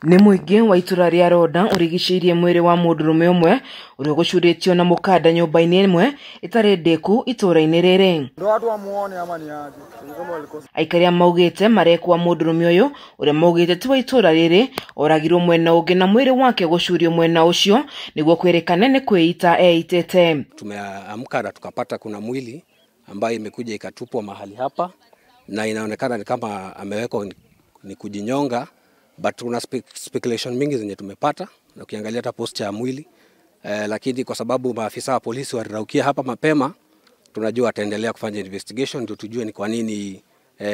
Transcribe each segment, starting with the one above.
Nĩ mũingĩ wa itũra rĩa Ronda ũrigicĩirie mwĩrĩ wa mũndũrũme ũmwe ũrĩa ũgũcurĩtio na mũkanda nyũmba-inĩ ĩmwe ĩtarĩ ndĩku itũra-inĩ rĩrĩ. Aikari a maugĩte marekwa mũndũrũme ũyũ ũrĩa maugĩte ti wa itũra rĩrĩ oragirwo mwena ũngĩ na mwĩrĩ wake gũcurio mwena ũcio nĩguo kwĩrĩkane nĩ kwĩita eitĩte. Tumeamka na tukapata kuna mwili ambayo imekuja ikatupwa mahali hapa na inaonekana ni kama amewekwa ni kujinyonga, but kuna speculation mingi zenye tumepata na ukiangalia hata posture ya mwili lakini kwa sababu maafisa wa polisi waliraukia hapa mapema, tunajua ataendelea kufanya investigation ndio tujue ni kwa nini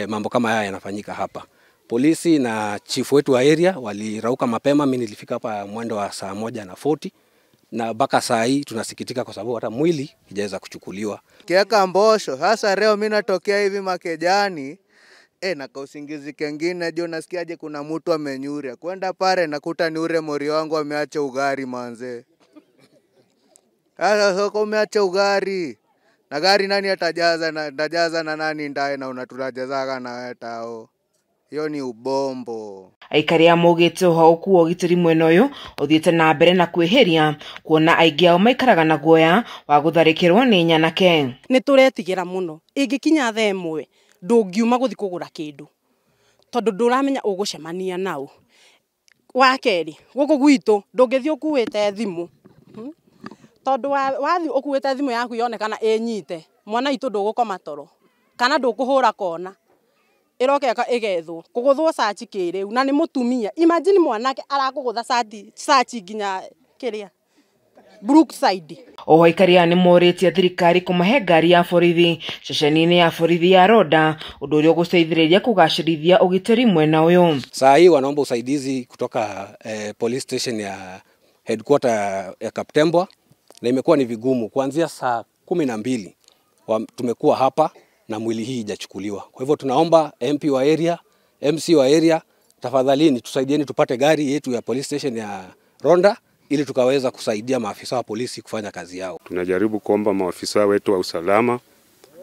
mambo kama haya yanafanyika hapa. Polisi na chief wetu wa area walirauka mapema. Mimi nilifika hapa mwendo wa saa 1:40 na mpaka saa hii tunasikitika kwa sababu hata mwili haijaweza kuchukuliwa. Kieka mbosho sasa leo mimi natokea hivi makejani na kausingizi kengine jo, nasikiaje kuna mtu amenyuria. Kwenda pare nakuta ni ure mori wangu ameacha ugari manze. Sasa soko umeacha ugari. Na gari nani atajaza na ndajaza na nani ndaye na unatulajazaga na wewe tao. Hiyo ni ubombo. Aikari a maugĩte ũhau ũgitĩri mwena ũyũ ũthiĩte na mbere na kwĩhĩria kuona aingĩ ao maikaraga na guoya wa gũtharĩkĩrwo nĩ nyanake. Nĩ tũretigĩra mũno ĩngĩkinya thaa ĩmwe ndũngiuma gũthiĩ kũgũra kĩndũ tondũ ndũramenya ũgũcemania nao. Wa kerĩ gũkũ gwitũ ndũngĩthiĩ ũkuĩte thimũ tondũ wathiĩ ũkuĩte thimũ yaku yonekana ĩnyite mwana witũ ndũgũkoma toro kana ndũkũhũra kona ĩroka ĩgethwo kũgũthwo sachi kĩrĩu na nĩ mũtumia. Imagine mwanake arakũgũtha sachi nginya kĩrĩa Brookside. Oho aikari aya nĩ morĩtie thirikari kũmahe ngari ya borithi ceceni-inĩ ya borithi ya Ronda ũndũ ũrĩa ũgũteithĩrĩria kũgacĩrithia ũgitĩri mwena ũyũ. Saa hii wanaomba usaidizi kutoka police station ya headquarter ya Kaptembwa, na imekuwa ni vigumu kuanzia saa 12 tumekuwa hapa na mwili hii haijachukuliwa. Kwa hivyo tunaomba MP wa area, MC wa area, tafadhalini tusaidieni tupate gari yetu ya police station ya Ronda ili tukaweza kusaidia maafisa wa polisi kufanya kazi yao. Tunajaribu kuomba maafisa wetu wa usalama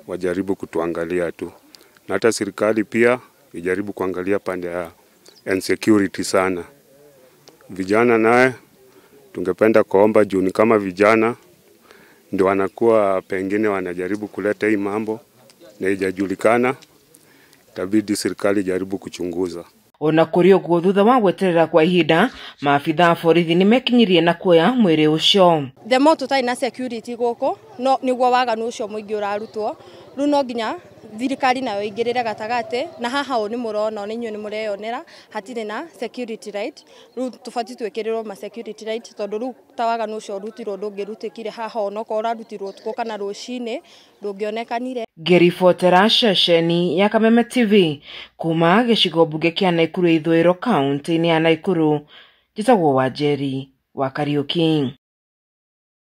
wajaribu kutuangalia tu, na hata serikali pia ijaribu kuangalia pande ya insecurity sana. Vijana naye tungependa kuomba juu ni kama vijana ndio wanakuwa pengine wanajaribu kuleta hii mambo na haijajulikana, itabidi serikali jaribu kuchunguza. Ona kũrĩ ũguo thutha wa gweterera kwa ihinda maabitha a borithi nĩ mekinyirie na kuoya mwĩrĩ ũcio. The more tũtarĩ na security gũkũ no nĩguo waganu ũcio mũingĩ ũrarutwo. Rĩu no nginya thirikari nayo ĩingĩrĩre gatagatĩ, na haha ũũ nĩ mũrona nĩ inyuĩ nĩ mũreyonera hatirĩ na security right. Rĩu tũbatiĩ twĩkĩrĩrwo ma security right tondũ rĩu ta waganu ũcio ũrutirwo ndũngĩrutĩkire haha, onokorwo ũrarutirwo ũtukũ kana rũcinĩ ndũngĩonekanire. Ngĩribotera ceceni ya Kameme TV kuma gĩcigo mbunge kĩa Naikuru ithũĩro kaunti-inĩ ya Naikuru, njĩtagwo Wanjeri wa Kariũki.